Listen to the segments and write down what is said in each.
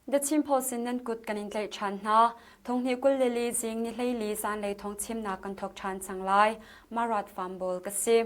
The Chin Post in nan kut kan in tlaih ṭhan hna. Thonghnih 22 zing ni 14 zanlei thawng chimnak kan thawk ṭhan cang lai. Marat Fambawl ka si.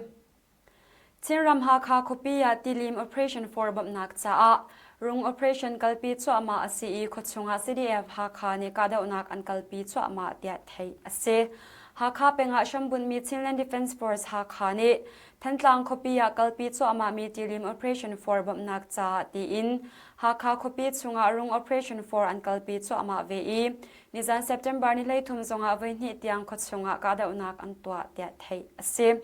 Chinram Hakha khuapi ah tilim operation for bawmhnak caah rung operation kalpi cuahmah a si i khuachung ah CDF Hakha nih kahdohnak an kalpi cuahmah tiah theih a si. Hakha peng ah hrambunhmi Chinland Defence Force Hakha nih Thantlang khuapi ah kalpi cuahmahmi tilim operation for bawmhnak caah tiin Hakha khuapi chungah rung operation for an kalpi cuahmah ve i nizan September ni 13 zongah voihnih tiang khuachung ah kahdohnak an tuah tiah theih a si.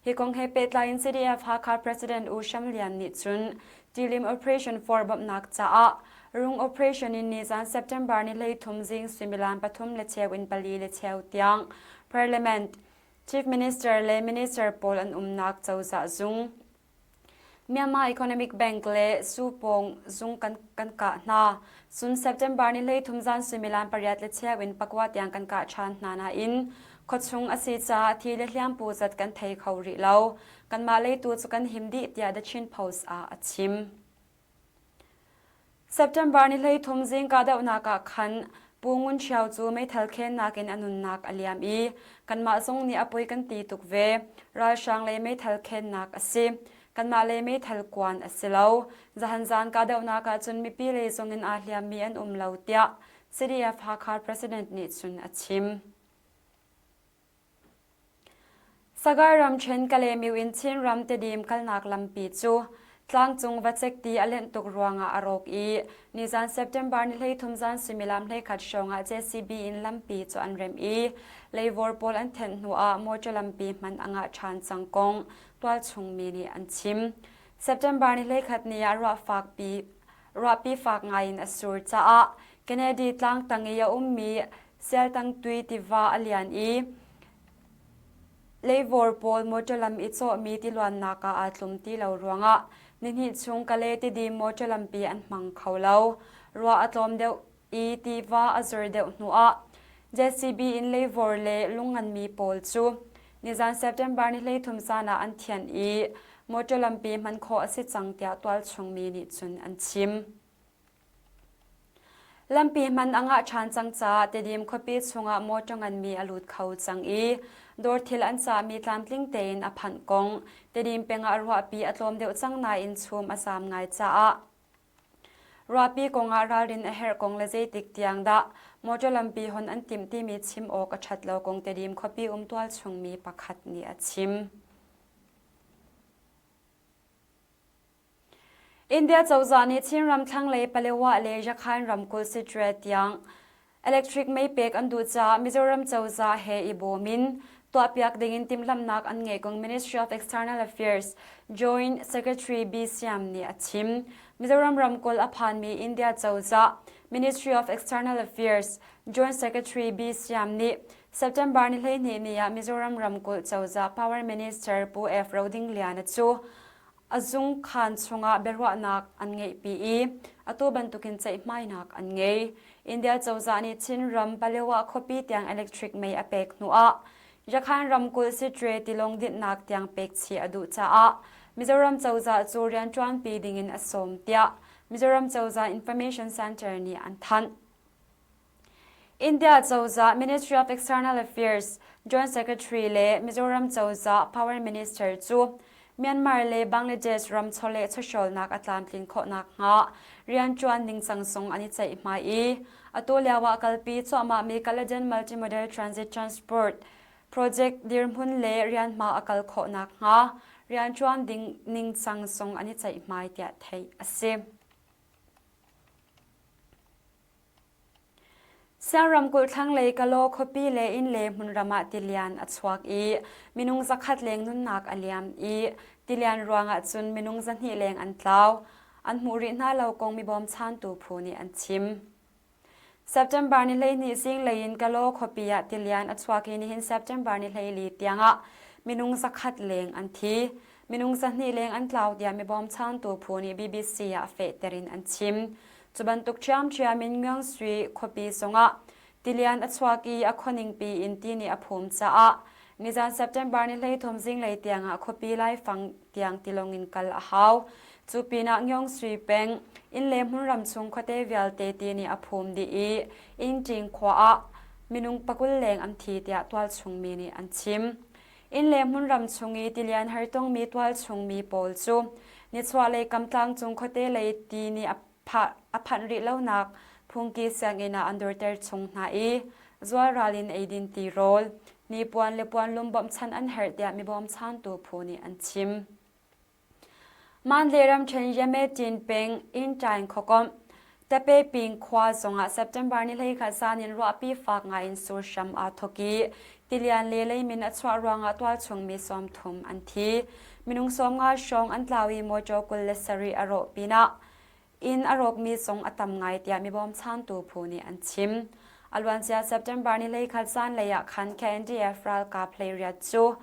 Hi kong he pehtlai in CDF Hakha President U Sham Lian nih cun Tilim Operation for bawmhnak caah rung operation in nizan September ni 13 zing suimilam pathum le cheu in pali le cheu tiang Parliament, Chief Minister le Minister pawl an umnak cozah zung, Myanmar Economic Bank le Supawng zung kan, kan kah hna. Cun September ni 13 zan suimilam pariat le cheu in pakua tiang kan kah ṭhan hna nain khuachung a si caah thi le hliampu zat kan thei kho rih lo. Kanmah lei tu cu kan him dih tiah The Chin Post ah a chim. September ni 13 zingka dohnak ah khan Pu Ngun Ṭhio cu meithal khennak in a nunnak a liam i kanmah zong nih a poi kan ti tuk ve. Ralhrang le meithal khennak a si. Kanmah le meithal kuan a si lo. Zahan zan kahdohnak ah cun mipi lei zong in aa hliammi an um lo tiah CDF Hakha President nih cun a chim. Sagaing ramṭhen Kalaymyo in Chinram Tedim kalnak lampi cu tlangcung vacek ti a lenh tuk ruangah a rawk i nizan September ni 13 zan suimilam 11 hrawngah JCB in lampi cu an remh i leivawr pawl an thenh hnuah mawṭaw lampi hman a ngah ṭhan cang kong tualchung mi nih an chim. September ni 11 ni ah ruah fakpi ruahpi fak ngai in a sur caah Kennedy tlang tang i a ummi Sialtangtui tiva a lian i leivawr pawl motor lam i cawhmi tiluannak ah aa tlum ti lo ruangah nihnih chung Kalay Tidim motor lampi an hmang kho lo. Ruah a tlawm deuh i tiva a zur deuh hnuah JCB in leivawr le lung nganmi pawl cu nizan September ni 13 zan ah an thianh i motor lampi hman khawh a si cang tiah tualchung mi nih cun an chim. Lampi hman a ngah ṭhan cang caah Tedim khuapi chungah mawṭaw nganmi a lut kho cang i dawr thil an cahmi tlamtling tein a phanh kong Tedim peng ah ruahpi a tlawm deuh cang nain chum a zaam ngai caah ruahpi kongah ralrin a herh kong le zeitik tiang dah mawṭaw lampi hon an timh timi chim awk a ṭhat lo kong Tedim khuapi um tualchungmi pakhat nih a chim. India cozah nih Chinram thlanglei Palewa le Yakhain ramkulh Sitre tiang electric mei pek an duh caah Mizoram cozah he i bawm in tuahpiak dingin timhlamhnak an ngeih kong Ministry of External Affairs Joint Secretary B. Siam nih a chim. Mizoram ramkulh a phanmi India cozah Ministry of External Affairs Joint Secretary B. Siam nih September ni 12 ni ah Mizoram ramkulh cozah Power Minister Pu F. Rodingliana cu A zungkhaan chungah biaruahnak an ngeihpi i atu bantukin ceihmainak an ngei. India cozah nih Chinram Palewa khuapi tiang electric mei a pek hnuah Yakhan ramkulh Sitre tilawng dinhnak tiang pek chih a duh caah Mizoram cozah cu rianṭuanpi dingin a sawm tiah Mizoram cozah Information Center nih an thanh. India cozah Ministry of External Affairs Joint Secretary le Mizoram cozah Power Minister cu Myanmar le Bangladesh ram chawleh chawhrawlnak a tlamtlin khawh nakhnga rianṭuan ningcang zong an i ceihmai i atu lio ah kalpi cuahmahmi Kaladan Multimodal Transit Transport Project dirhmun le rianhma a kal khawh nakhnga rianṭuan ding ningcang zong an i ceihmai tiah theih a si. Siang ramkulh thlanglei Kalaw khuapi le inn le hmunram ah tilian a chuak i minung zakhat leng nunnak a liam i tilian ruangah cun minung 200 leng an tlau. An hmuh rih hna lo kong mi bawmchantu phu nih an chim. September ni 12 zinglei in Kalaw khuapi ah tilian a chuak i nihin September ni 14 tiangah minung zakhat leng an thi. Minung 200 leng an tlau tiah mi bawmchantu phu nih BBC ah fehter in an chim. Cu bantuk ṭhiamṭhiam in Myungsui khuapi zongah tilian a chuak i a khuaningpi in ti nih a phum caah nizan September ni 13 zinglei tiangah khuapi laifang tiang tilawng in kal a hau. Cu pinah Ngiangsui peng inn le hmunram chung khuate vialte ti nih a phum dih i Ingṭing khua ah minung pakul leng an thi tiah tualchung mi nih an chim. Inn le hmunram chung i tilian hartongmi tualchung mi pawl cu nichuahlei kam tlangcung khuate lei ti nih a phanh rih lonak phungki sianginn ah an dorter chung hna i zualral in eidin tirawl, hnipuan le puanlum bawmhchanh an herh tiah mi bawmchantu phu nih an chim. Mandalay ramṭhen Yametin peng Intaing khuakomh Tape Ping khua zongah September ni 11 zan in ruahpi fak ngai in sur hram aa thawk i tilian le leimin a chuah ruangah tualchung mi 30 an thi. Minung 50 hrawng an tlau i mawṭaw 27 a rawh pinah Inn a rawkmi zong a tam ngai tiah mi bawmchantu phu nih an chim. A luancia September ni 11 zanlei ah khan KNDF ralkap 18 cu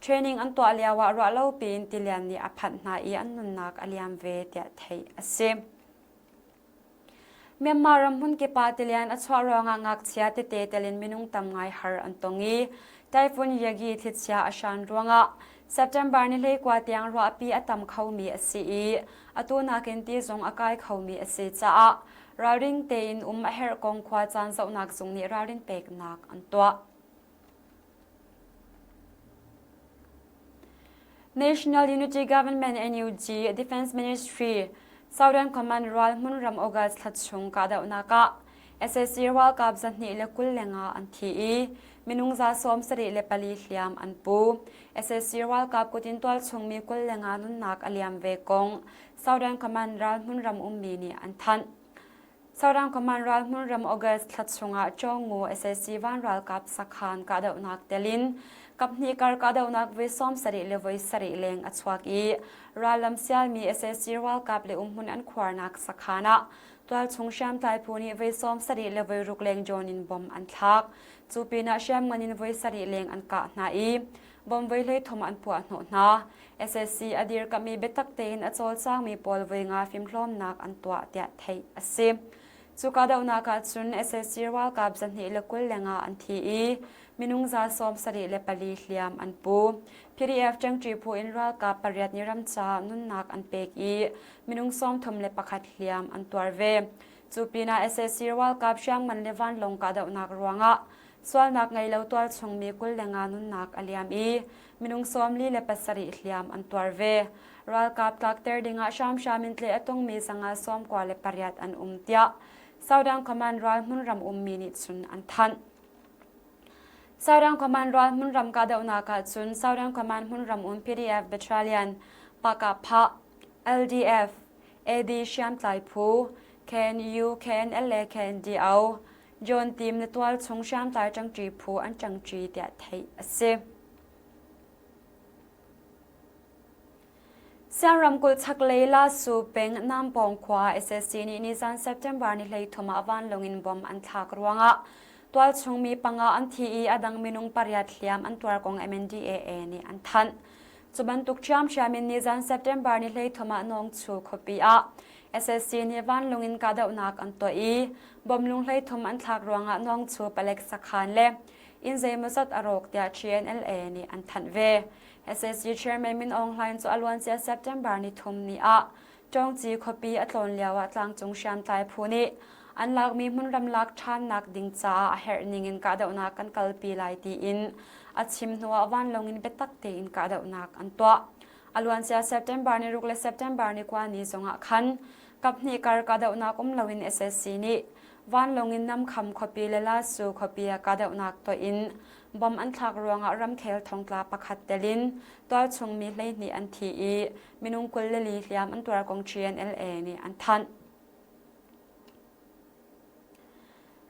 training an tuah lio ah ruahlopi in tilian nih a phanh hna i an nunnak a liam ve tiah theih a si. Myanmar ram hmunkip ah tilian a chuah ruangah ngakchia tete tel in minung tam ngai har an tong i Typhoon Yagi thlichia a hran ruangah September ni 19 tiang ruahpi a tam khomi a si i atu nakin ti zong a kai khomi a si caah ralring tein um a herh kong khua caan zohnak zung nih ralrin peknak an tuah. National Unity Government NUG Defense Ministry Southern Command ral hmunram August thla chung kahdohnak ah SAC ralkap 225 an thi i minung 74 hliam an pu. SAC ralkap kut in tualchungmi 25 nunnak a liam ve kong Southern Command ral hmunram ummi nih an thanh. Southern Command ral hmunram August thla chungah Chawngu SAC van ralkap sakhan kahdohnak telin kaphnih kar kahdohnak voi 70 le voi 7 leng a chuak i rallam sialmi SAC ralkap le umhmun an khuarnak sakhan ah tualchung hriamtlai phu nih voi 70 le voi ruk leng drone in bom an thlak. Cu pinah hriamngan in voi sarih leng an kah hna i bom voi 33 an puah hnawh hna. SSC a dirkamh i biatak tein a cawlcangmi pawl voi nga fimhlawmnak an tuah tiah theih a si. Cu kahdohnak ah cun SSC ralkap 225 an thi i minung 74 hliam an pu. PDF ṭangṭi phu in ralkap pariat nih ram caah nunnak an pek i minung 31 hliam an tuar ve. Cu pinah sac ralkap hriamngan le vanlawng kahdohnak ruangah sualnak ngei lo tualchungmi 25 nunnak a liam i minung 47 hliam an tuar ve. Ralkap tlakter dingah hramhram in tleh a tongmi 98 an um tiah Southern Command ral hmunram ummi nih cun an thanh. Southern Command ral hmunram kahdohnak ah cun Southern Command hmunram um PDF Battalion, Pakah LDF, AD hriamtlai phu, KNU, KNLA, KNDO, John Team le tualchung hriamtlai ṭangṭi phu an ṭangṭi tiah theih a si. Siang ramkulh chaklei Lasu peng Nampawng khua SSC nih nizan September ni 13 ah vanlawng in bomb an thlak ruangah tualchung mi panga an thi i a dang minung pariat hliam an tuar kong MNDAA nih an thanh. Cu bantuk ṭhiamṭhiam in nizan September ni 13 ah Nawngchu khuapi ah SSC nih vanlawng in kahdohnak an tuah i bomlung 33 an thlak ruangah Nawngchu palek sakhan le inn zeimawzat a rawk tiah TNLA nih an thanh ve. SSC Chairman Min Aung Hlaing cu a luancia September ni thum ni ah Ṭawngci khuapi a tlawn lioah tlangcung hriamtlai phu nih an lakmi hmunram lak ṭhannak ding caah a herh ningin kahdohnak kan kalpi lai tiin a chim hnuah vanlawng in biatak tein kahdohnak an tuah. A luancia September ni ruk le September ni kua ni zongah khan kaphnih kar kahdohnak um loin SSC nih vanlawng in Namkham khuapi le Lasu khuapi ah kahdohnak tuah in bom an thlak ruangah ramkhel thongtla pakhat tel in tualchung mi 12 an thi i minung 24 hliam an tuar kong TNLA nih an thanh.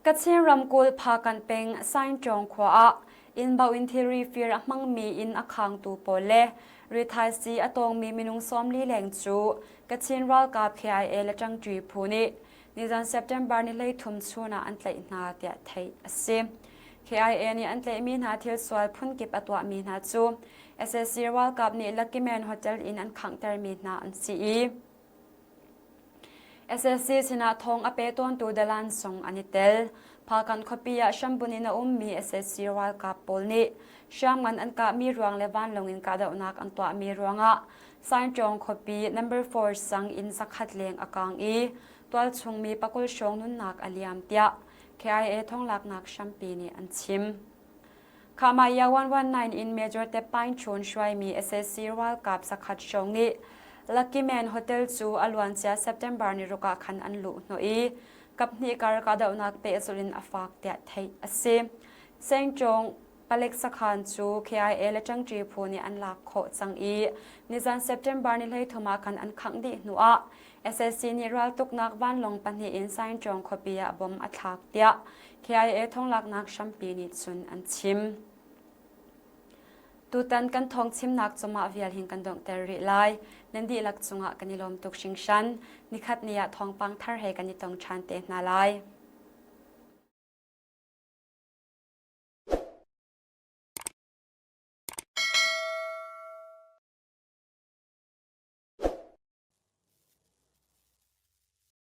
Kachin ramkulh Phakan peng Sainṭawng khua ah inn bauh in thilri fir a hmangmi inn a khangtu pawl le rithaisii a tawngmi minung 40 leng cu Kachin ralkap KIA le ṭangṭi phu nih nizan September ni 13 chun ah an tlaih hna tiah theih a si. KIA nih an tlaihmi hna thil sual phunkip a tuahmi hna cu SAC ralkap nih Lucky Man Hotel in an khanghtermi hna an si i SAC sinah thawng a pe tawntu dalan zong an i tel. Phakan khuapi ah hrambun in a ummi SAC ralkap pawl nih hriamngan an kahmi ruang le vanlawng in kahdohnak an tuahmi ruangah. Sainṭawng khuapi number 4 sang inn zakhat leng a kaang i tualchung mi pakul hrawng nunnak a liam tiah KIA thonglaknak hrampi nih an chim. Khamaya 119 in Major Te Paing Chun hruaimi SAC ralkap zakhat hrawng nih Lucky Man Hotel cu a luancia September ni ruk ah khan an luh hnawh i kaphnih kar kahdohnak pehzulh in a fak tiah theih a si. Sengṭawng palek sakhan cu KIA le ṭangṭi phu nih an lak khawh cang i nizan September ni 13 ah khan an khangh dih hnuah SAC nih raltuknak vanlawng pahnih in Sainṭawng khuapi ah bom a thlak tiah KIA thonglaknak hrampi nih cun an chim. Tutan kan thawng chimnak cungah vial hin kan donghter rih lai. Nan dihlak cungah kan i lawm tuk hringhran. Nikhat ni ah thawngpang thar he kan i tong ṭhan te hna lai.